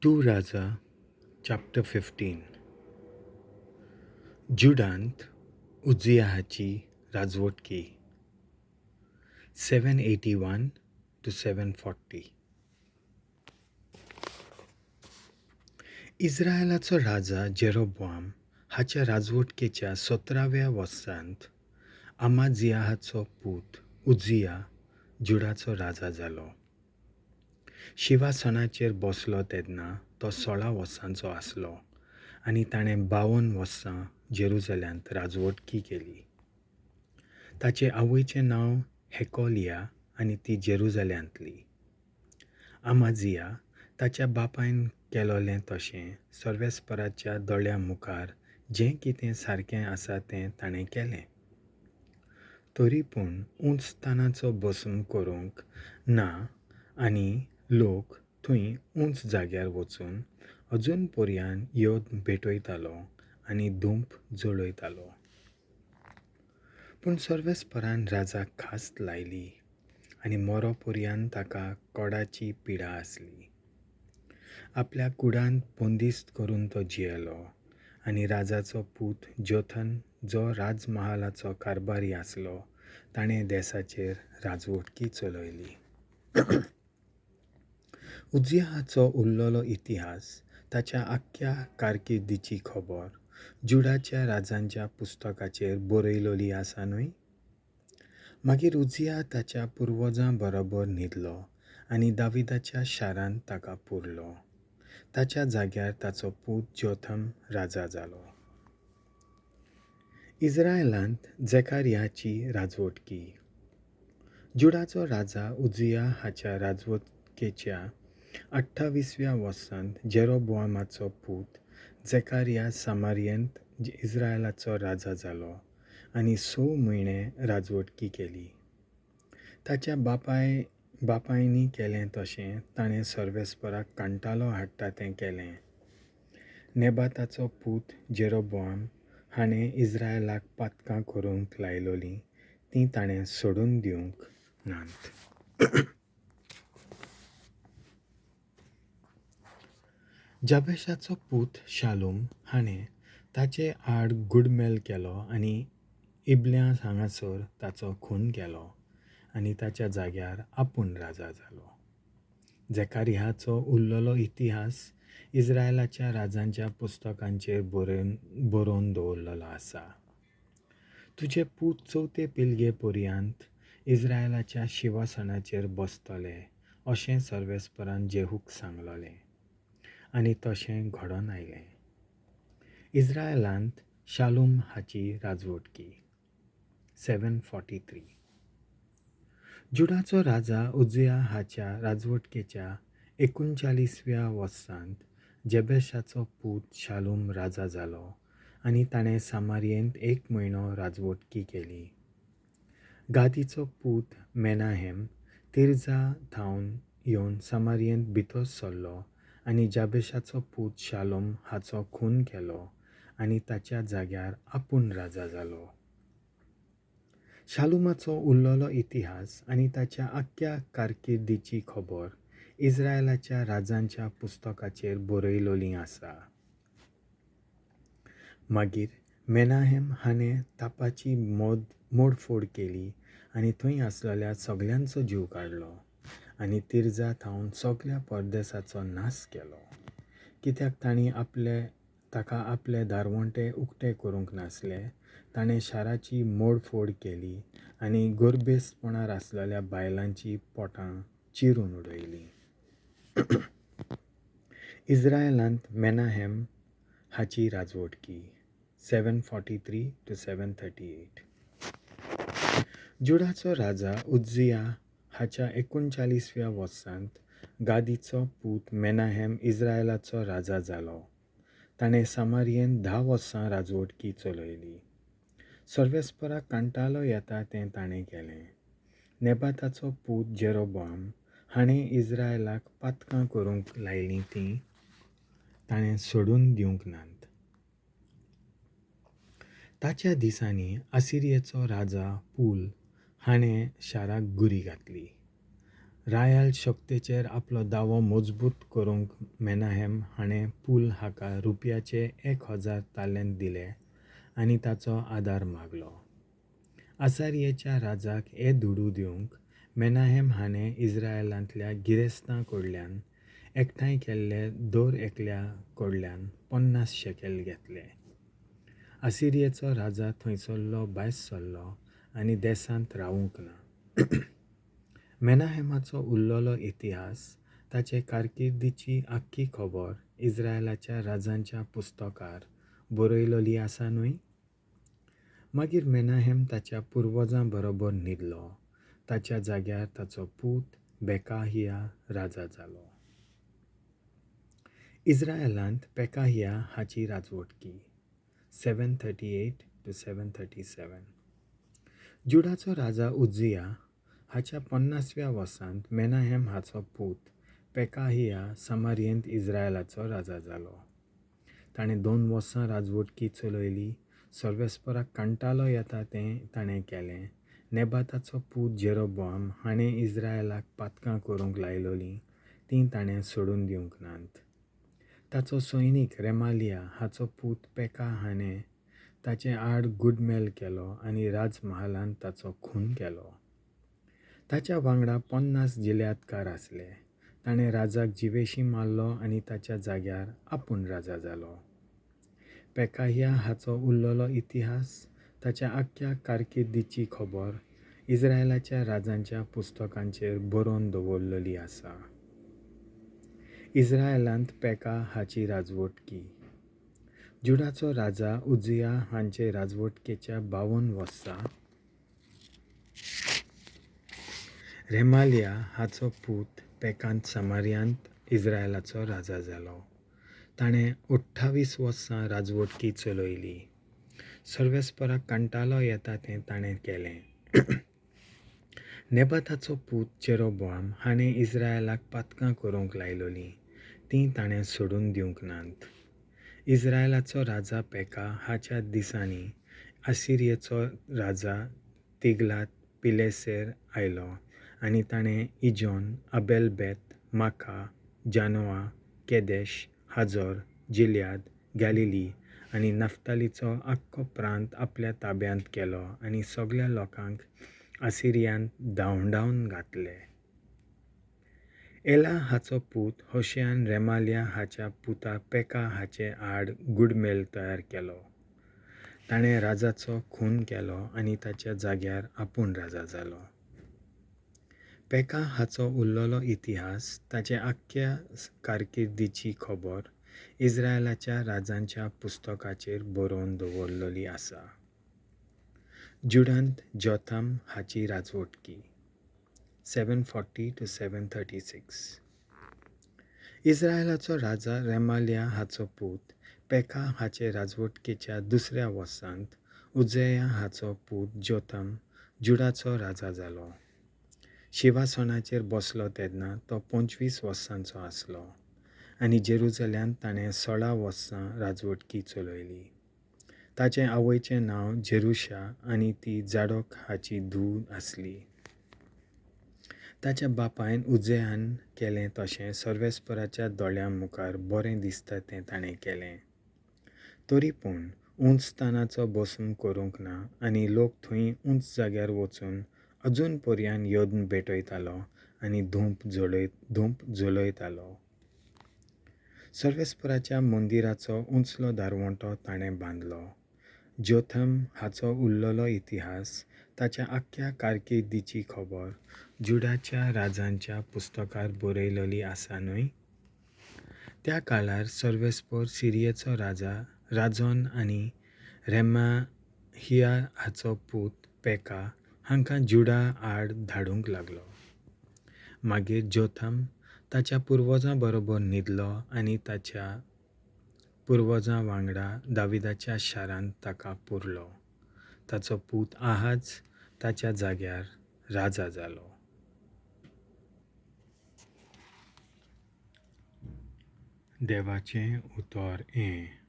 2 Raja chapter 15. जुडांत उज्जियाहाची राजवटकी 781 to 740. इस्रायलाचो राजा जेरोबोआम हाच्या राजवटकेच्या 17व्या वर्सांत अमाजियाहाचो पूत उज्जिया जुडाचो राजा जालो. शिवासनाचेर बसलो तेन्ना तो 16 वर्सांचो आसलो आनी ताणें 52 वर्सां जेरुजल्यांत राजवटकी केली. ताचे आवयचें नांव हेकोलिया आनी ती जेरुजल्यांतली. अमाजिया ताच्या बापायन केलोलें तशें सर्वेस्पराच्या दोळ्यां मुखार जें कितें सारकें आसा तें ताणें केलें. तरी पूण उंच स्थानाचो भस्म करूंक ना आनी लोक थंय उंच जाग्यार वचून अजून पर्यान यज्ञ भेटयतालो आनी धूप जळयतालो. पूण सर्वेस्परान राजाक खास्त लायली आनी मोरो पर्यान ताका कोडाची पिडा आसली. आपल्या कुडांत बंदिस्त करून तो जियेलो आनी राजाचो पूत जोथन, जो राजमहालाचो कारभारी आसलो, ताणें देसाचेर राजवटकी चलयली. उज्जियाहाचो उरलेलो इतिहास, ताच्या आख्ख्या कारकिर्दीची खबर जुडाच्या राजांच्या पुस्तकाचेर बरयलोली आसा न्हय? मागीर उज्जिया ताच्या पुर्वजां बरोबर न्हिदलो आनी दाविदाच्या शारांत ताका पुरलो. ताच्या जाग्यार ताचो पूत जोथम राजा जालो. इस्रायलांत जेकारियाची राजवटकी. जुडाचो राजा उज्जिया हाच्या राजवटकेच्या 28व्या वर्सांत जेरोबोआमाचो पूत जेकारिया सामारियेंत इस्रायलाचो राजा जालो आनी 6 म्हयने राजवटकी केली. ताच्या बापायनी केलें तशें ताणें सर्वेस्पराक कांटालो हाडटा तें केलें. नेबाताचो पूत जेरोबोआम हाणें इस्रायलाक पातकां करूंक लायलोलीं तीं ताणें सोडून दिवंक नात. जाबेशाचो पूत शालूम हाणें ताचे आड गुडमेल केलो आनी इबल्या हांगासर ताचो खून केलो आनी ताच्या जाग्यार आपूण राजा जालो. जेकारियाचो उरलेलो इतिहास इस्रायलाच्या राजांच्या पुस्तकांचेर बरोवन दवरलेलो आसा. तुजे पूत चवथे पिळगे पर्यांत इस्रायलाच्या शिवासनाचेर बसतले अशें सर्वेस्परान जेहूक सांगलोलें आनी तशें घडोवन आयलें. इस्रायलांत शालूम हाची राजवटकी 743. जुडाचो राजा उज्जिया हाच्या राजवटकेच्या 39व्या वर्सांत जेबेशाचो पूत शालूम राजा जालो आनी ताणें सामारियेंत 1 म्हयनो राजवटकी केली. गादीचो पूत मेनाहेम तिर्जा थावन येवन सामारियेंत भितर सरलो आनी जाबेशाचो पूत शालूम हाचो खून केलो आनी ताच्या जाग्यार आपूण राजा जालो. शालूमाचो उरलेलो इतिहास आनी ताच्या आख्ख्या कारकिर्दीची खबर इस्रायलाच्या राजांच्या पुस्तकाचेर बरयलोली आसा. मागीर मेनाहेम हाणें तापाची मोडफोड केली आनी थंय आसलेल्या सगळ्यांचो जीव काडलो आनी तिर्जा थावन सगळ्या परदेसाचो नाश केलो, कित्याक तांणी ताका आपले दारवंटे उक्ते करूंक नासले. ताणें शाराची मोडफोड केली आनी गर्भेस्तपणार आसलेल्या बायलांची पोटां चिरून उडयलीं. इस्रायलांत मेनाहेम हाची राजवटकी 743 to 738. जुडाचो राजा उज्जिया हाच्या 39व्या वर्सांत गादीचो पूत मेनाहेम इस्रायलाचो राजा जालो. ताणें सामारियेंत 10 वर्सां राजवटकी चलयली. सर्वेस्पराक कांटालो येता तें ताणें केलें. नेबाताचो पूत जेरोबोआम हाणें इस्रायलाक पातकां करूंक लायलीं तीं ताणें सोडून दिवंक नात. ताच्या दिसांनी आसिरियेचो राजा पूल हाणें शाराक गुरी घातली. रायाल शक्तेचेर आपलो दावो मजबूत करूंक मेनाहेम हाणें पूल हाका रुपयाचे 1000 तालेंत दिले आनी ताचो आदार मागलो. आसारियेच्या राजाक हे दुडू दिवंक मेनाहेम हाणें इस्रायलांतल्या गिरेस्तां कडल्यान एकठांय केल्ले दर एकल्या कडल्यान 50 शेकेल घेतले. आसिरियेचो राजा थंयसरलो भायर सरलो आनी देशांत रावूंक ना. मेनाहेमाचो उरलेलो इतिहास, ताचे कारकिर्दीची आख्खी खबर इस्रायलाच्या राजांच्या पुस्तकार बरयलोली आसा न्हय? मागीर मेनाहेम ताच्या पुर्वजां बरोबर न्हिदलो. ताच्या जाग्यार ताचो पूत पेकाहिया राजा जालो. इस्रायलांत पेकाहिया हाची राजवटकी 738 to 737. जुडाचो राजा उज्जिया हाच्या 50व्या वर्सांत मेनाहेम हाचो पूत पेकाहिया समारियेंत इस्रायलाचो राजा जालो. ताणें 2 वर्सां राजवटकी चलयली. सर्वेस्पराक कंटाळो येता तें ताणें केलें. नेबाताचो पूत जेरोबोआम हाणें इस्रायलाक पातकां करूंक लायलोलीं तीं ताणें सोडून दिवंक नात. ताचो सैनीक रेमालिया हाचो पूत पेका हाणें ताचे आड गुडमेल केलो आनी राजमहालांत ताचो खून केलो. ताच्या वांगडा 50 जिल्यादकार आसले. ताणें राजाक जिवेशी मारलो आनी ताच्या जाग्यार आपूण राजा जालो. पेकाहिया हाचो उरलेलो इतिहास, ताच्या आख्ख्या कारकिर्दीची खबर इस्रायलाच्या राजांच्या पुस्तकांचेर बरोवन दवरलेली आसा. इस्रायलांत पेका हाची राजवटकी. जुडाचो राजा उज्जिया हांचे राजवटकेच्या 52 वर्सा रेमालिया हाचो पूत पेकांत समारियांत इस्रायलाचो राजा जालो. ताणें 28 वर्सां राजवटकी चलयली. सर्वेस्पराक कंटाळो येता तें ताणें केलें. नेबाताचो पूत जेरोबोआम हाणें इस्रायलाक पातकां करूंक लायलोलीं तीं ताणें सोडून दिवंक नात. इस्रायलाचो राजा पेका हाच्या दिसांनी आसिरियेचो राजा तिगलात पिलेसेर आयलो आनी ताणें Ijon, Abel Beth Maacah, Zanoah, Kedesh, Hazor, Gilead, Galilee आनी नफ्तालीचो आख्खो प्रांत आपल्या ताब्यांत केलो आनी सगळ्या लोकांक आसिरियांत धांवडावन घातले. एला हाचो पूत होशियान रेमालिया हाच्या पुता पेका हाचे आड गुडमेल तयार केलो. ताणें राजाचो खून केलो आनी ताच्या जाग्यार आपूण राजा जालो. पेका हाचो उरलेलो इतिहास, ताचे आख्ख्या कारकिर्दीची खबर इस्रायलाच्या राजांच्या पुस्तकाचेर बरोवन दवरलेली आसा. जुडांत जोथाम हाची राजवटकी 740 to 736. इस्रायलाचो राजा रेमालिया हाचो पूत पेका हाचे राजवटकेच्या 2ऱ्या वर्सांत उज्जया हाचो पूत जोथाम जुडाचो राजा जालो. शिवासनाचेर बसलो तेन्ना तो 25 वर्सांचो आसलो आनी जेरुजल्यांत ताणें 16 वर्सां राजवटकी चलयली. ताचें आवयचें नांव जेरुशा आनी ती जाडोक हाची धूव आसली. ताच्या बापायन उज्जयान केलें तशें सर्वेस्पराच्या दोळ्यां मुखार बरें दिसता तें ताणें केलें. तरी पूण उंच स्थानाचो बसून करूंक ना आनी लोक थंय उंच जाग्यार वचून अजून पर्यान यत्न भेटयतालो आनी धूप जलयतालो. सर्वेस्पराच्या मंदिराचो उंचलो दारवंटो ताणें बांदलो. जोथम हाचो उरलेलो इतिहास, ताच्या आख्ख्या कारकिर्दीची खबर जुडाच्या राजांच्या पुस्तकार बरयलोली आसा न्हय? त्या काळार सर्वेस्पर सिरियेचो राजा राजोन आनी रेमाहिया हाचो पूत पेका हांकां जुडा आड धाडूंक लागलो. मागीर जोथम ताच्या पुर्वजां बरोबर न्हिदलो आनी ताच्या पुर्वजां वांगडा दाविदाच्या शारांत ताका पुरलो. ताचो पूत आहाज ताच्या जाग्यार राजा जालो. देवाचें उतर हें.